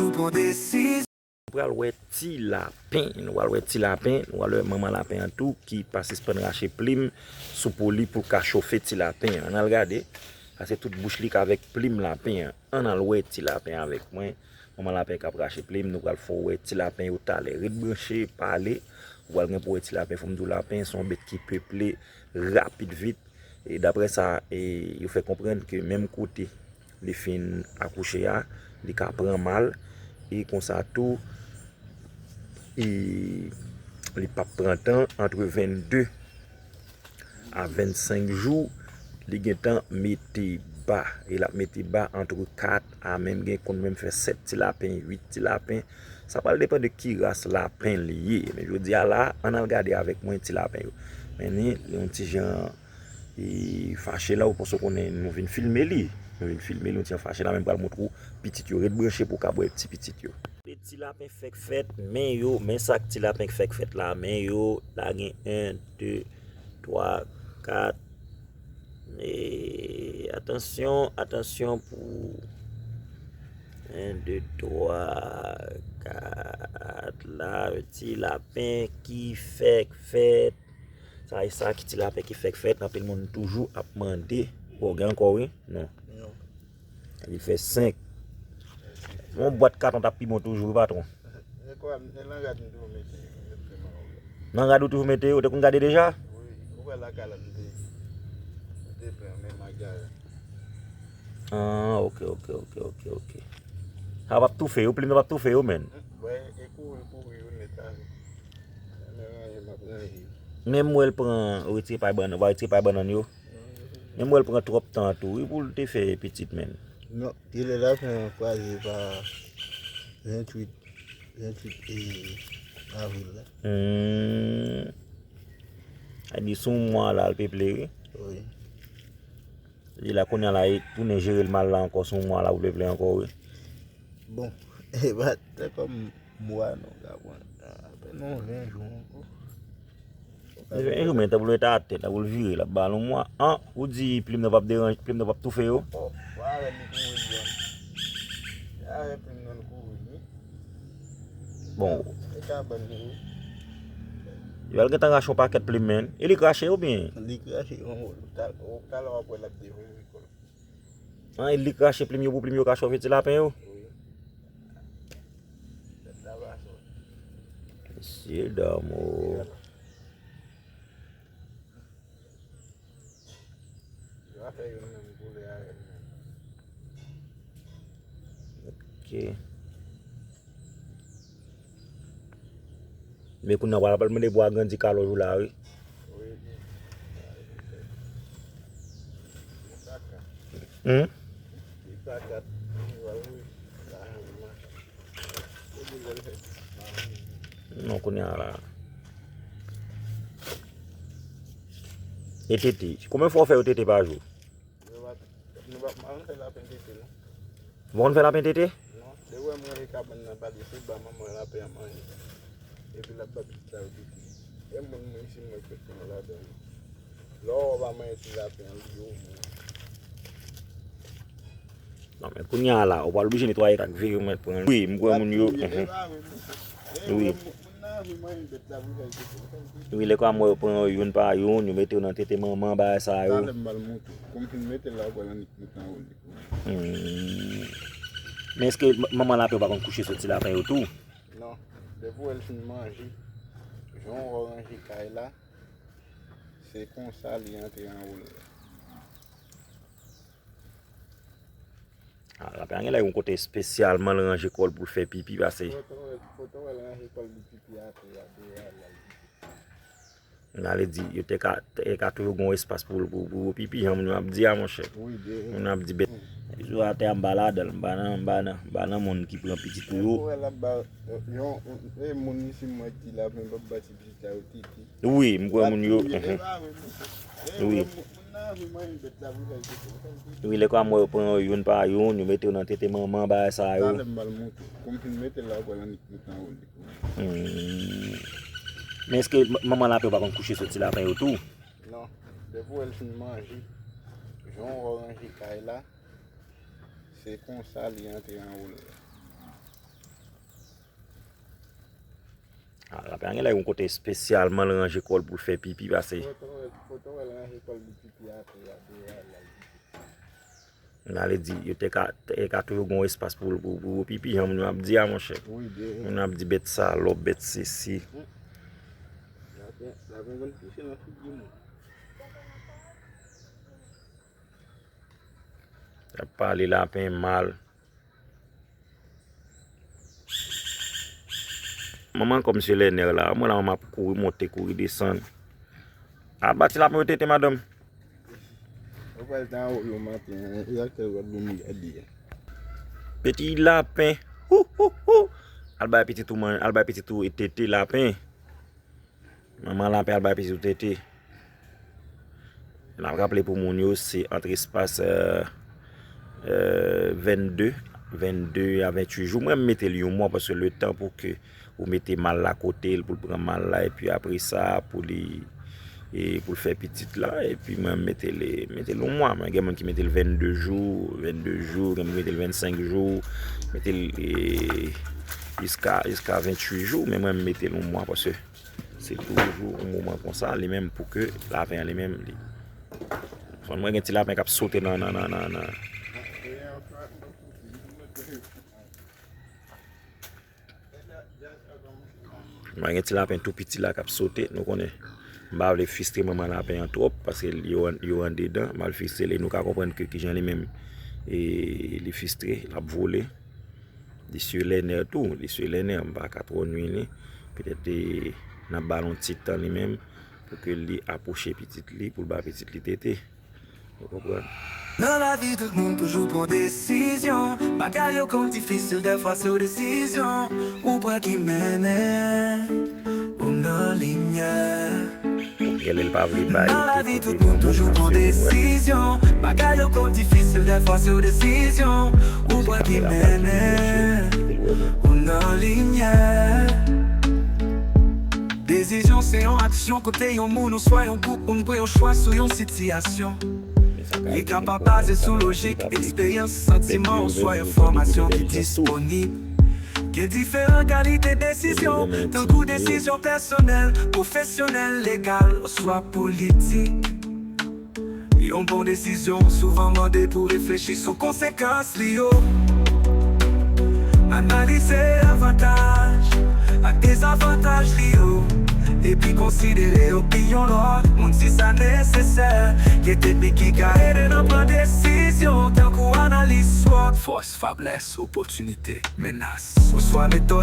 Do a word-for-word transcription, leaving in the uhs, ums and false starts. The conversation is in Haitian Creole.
Nou pral wè ti lapen. Nou pral wè ti lapen. Nou pral wè manman lapen an tou ki pa sispann rache plim sou po li pou l ka chofe ti lapen an. Ann al gade. Paske tout bouch li k avèk plim lapen an. Ann al wè ti lapen avèk mwen. Manman lapen k ap rache plim. Nou pral fè w wè ti lapen yo talè. Ret branche, pale. Ou pral gen pou wè ti lapen. Fò m di w, lapen se yon bèt ki peple rapid vit. E daprè sa, e, yo fè konprann ke menm kote li fin akouche a, li ka pran mal, e konsa tou, e, li p ap pran tan, antre vennde a vennsenk jou, li gentan mete ba. E l ap mete ba antre kat a menm, gen konn menm fè sèt ti lapen, uit ti lapen. Sa pral depann de ki ras lapen li ye. Men jodi a la, ann al gade avèk mwen ti lapen yo. Men ni, li yon ti jan, e, fache la, ou paske w konnen nou vin filme li. Nou vin filme li, yon ti jan fache la, men m pral montre w pitit yo. Ret branche pou w ka wè ti pitit yo. Ti lapen fèk fèt, men yo, men sa k ti lapen k fèk fèt la, men yo, la gen en, de, twa, kat, e, atansyon, atansyon pou en, de, twa, kat la, ti lapen ki fèk fèt. Sa e sa ki ti lapen ki fèk fèt. Anpil moun toujou ap mande. Bon, gen ankò, wi? Non. Non. Li fè senk. Yon bwat katon t ap pi bon toujou, wi, patwon. E kwa, e nan rad m toujou mete yo, yo te manje. Nan rad ou toujou mete yo, ou te konn gade deja? Wi, ou wè lakay la, m te, m te pran men magazen. Ah, ok, ok, ok, ok, ok. Sa p ap toufe yo, plim nan p ap toufe yo, menn. Wè, e kouri, kouri yo nèt la. Men ranje, m ap ranje. Menm wè l pran, retire pay bannann, ou pa retire pay bannann yo. Menm wè l pran twòp tan tou, wi, pou l te fè pitit, menn. Non, genlè lapen an kwaze pa venntuit, venntuit, e, avril la. Hmm. Sa di sou mwa la, l peple, wi. Wi. Li la kounye a la, e tounen jere l mal la ankò, sou mwa la, ou peple ankò, wi. Bon, e pa te kòm mwa non, ka pran apèn yon ven jou ankò. Li ven jou, men tan pou l ret atè, tan pou l vire, l ap ba l yon mwa. An, ou di plim nan p ap deranje, plim nan p ap toufe yo? Bon, pa wè li kouri l jwenn. Pa wè plim nan l kouri l, wi. Bon. E kabann li, wi. Yo al gentan rache yon pakèt plim, menn. E li krache oubyen? Li krache, yon, talè w ap wè l ap devore kò l. An, e li krache plim yo pou plim yo ka chofe ti lapen yo? Wi. Mesye dam o. Yo a fè youn menm koulè avè l menm. Ok. Men kounye a, w ap mande pou agrandi kalòj ou la, wi. Wi. Hmm? Non, kounye a la. E tete. Konbyen fwa w fè yo tete pa jou? Nou pa, nou pa, pa konn fè lapen tete, non. Ou pa konn fè lapen tete? Non. Depi w wè m rele kabann nan pale, se ba manman lapen an manje. Epi l ap ba pitit la yo tete. E moun mwen isit, mwen fèk konnen ladan yo. Lè w wè w pa manje ti lapen an, li yo moun. Non, men kounye a la, ou pral oblije netwaye kak veye mwen pran. Wi, m kwè moun yo. Wi. Wi, lè kwa m wè yo pran yo youn pa youn, yo mete yo nan tete manman, bagay sa yo. Talè m pral montre w. Kou m fin mete l la, ou pral annik mete anwo li. Hmm. Men èske m-, manman lapen yo pa konn kouche sou ti lapen yo tou? Non. Depi w wè l fin manje, jan w wè w ranje kay la, se konsa li antre anwo l. Ah, lapen an genlè yon kote espesyalman l ranje kò l pou l fè pipi, pase. Kote w wè, kote w wè l ranje kò l pou pipi atè a, deyò a, l al pipi. Sa vle di, yo te ka, te ka toujou gen yon espas pou, pou, pou yo pipi, jan moun yo ap di a, monchè. Wi, de. Moun yo ap di bèt. Jou atè a, m pa ladan l, m pa nan, m pa nan, m pa nan moun ki pran pitit ou yo. Ou wè l ap ba, yon, e moun isit mwen ki la, men p ap ba ti pitit sa yo tete. Wi, m kwè moun yo. Wi. Wi, lè kwa m wè yo pran yo youn pa youn, yo mete yo nan tete manman, bagay sa yo. Talè m pral montre w. Kou m fin mete l la, ou pral annik mete anwo li. Hmm. Men èske m-, manman lapen yo pa konn kouche sou ti lapen yo tou? Non. Depi w wè l fin manje, jan w wè w ranje kay la, se konsa li antre anwo l. Ah, lapè a gen lè yon kote espesyalman l ranje kò l pou l fè pipi, pase. Foto wè, foto wè l ranje kò l pou pipi atè a, deyò a, l al pipi. Sa vle di, yo te ka, te ka toujou gen yon espas pou, pou, pou pipi, jan moun yo ap di a, monchè. Wi, de. Moun yo ap di bèt salòp, bèt sesi. Hmm. Lapen, lapen konn pise nan figi moun. Y ap pale lapen mal. Manman kòm se lè nè la, mwen la, manman ap kouri monte, kouri desann. Al ba ti lapen yo tete, madanm. Ou pral ta anwo yo maten an, e a kè w ap vin gade a. Peti lapen. Hou, hou, hou. Al bay pitit ou man-, al bay pitit ou tete, lapen. Manman lapen al bay pitit ou tete. N ap raple pou moun yo, se ant espas, euh, euh, vennde, vennde a venntuit jou. Mwen, m mete l yon mwa, paske letan pou ke ou mete mal la kote l, pou l pran mal la, epi apre sa, pou li, e pou l fè pitit la, epi mwen, m mete l, mete l yon mwa. Mwen, gen moun ki mete l vennde jou, vennde jou, gen moun ki mete l vennsenk jou, mete l, e, jiska, jiska venntuit jou, men mwen, m mete l yon mwa, paske se toujou yon moman konsa, li menm, pou ke lapen an li menm, li. Fò mwen gen ti lapen k ap sote nan, nan, nan, nan, nan. Mwen gen ti lapen tou piti la k ap sote, nou konnen. M pa vle fistre manman lapen an twòp, paske yo, yo andedan, m al fistre li, nou ka konprann ke kijan li menm, e, li fistre, l ap vole. Li sou lè nè tou, li sou lè nè, m pa ka twò nwi li. Petèt, e, n ap ba l yon ti tan li menm pou ke li apwoche pitit li, pou l ba pitit li tete. Ou konprann? Nan lavi, tout moun toujou pran desizyon. Bagay yo konn difisil, dèfwa se yon desizyon ou pran ki mennen ou nan limyè. Genlè l pa vle bay. Nan lavi, tout moun toujou pran desizyon. Bagay yo konn difisil, dèfwa se yon desizyon ou pran ki mennen ou nan limyè. Desizyon se yon aksyon kote yon moun oswa yon gwoup moun pran yon chwa sou yon sitiyasyon. Li kapab baze sou lojik, eksperyans, santiman oswa enfòmasyon ki disponib. Gen diferan kalite desizyon, tankou desizyon pèsonèl, pwofesyonèl, legal oswa politik. Yon bon desizyon souvan mande pou reflechi sou konsekans li yo. Analize avantaj ak dezavantaj li yo, epi konsidere opinyon lòt moun si sa nesesè. Gen teknik ki ka ede nan pran desizyon, tankou analiz SWOT, fòs, fablès, opòtinite, menas, oswa metòd